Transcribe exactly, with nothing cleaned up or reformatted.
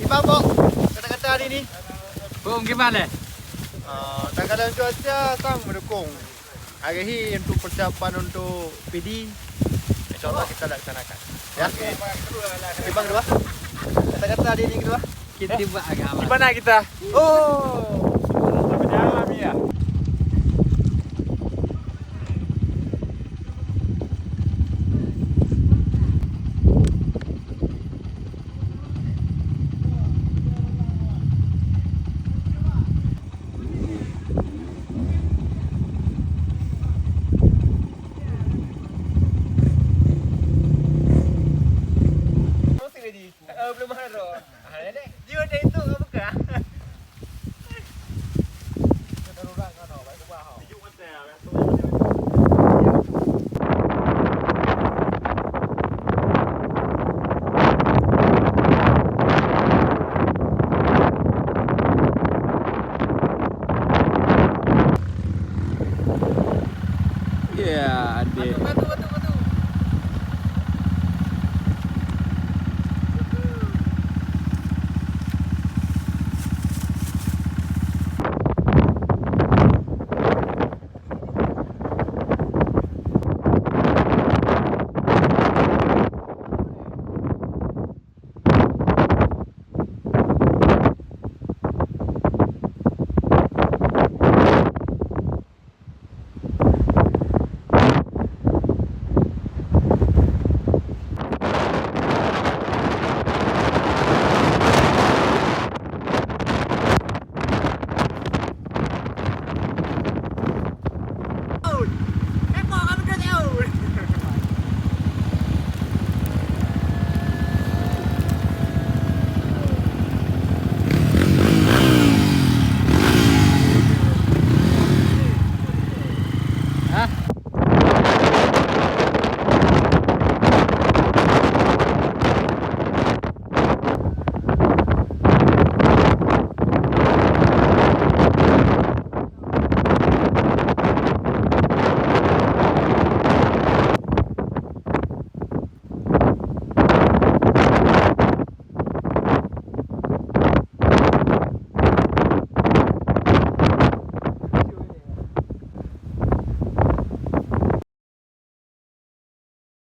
Gimana, Bok? Kata-kata hari ni? Bok, gimana? Ah, tanggalan cuaca sang mendukung. Hari ni untuk persiapan untuk P D, insya Allah kita laksanakan. Ya. Timbang kedua. Kata-kata hari ni kedua. Kita timbang agama. Di mana kita? Oh. Sampai dalam ya. Belum mahal. Dia dah itu buka.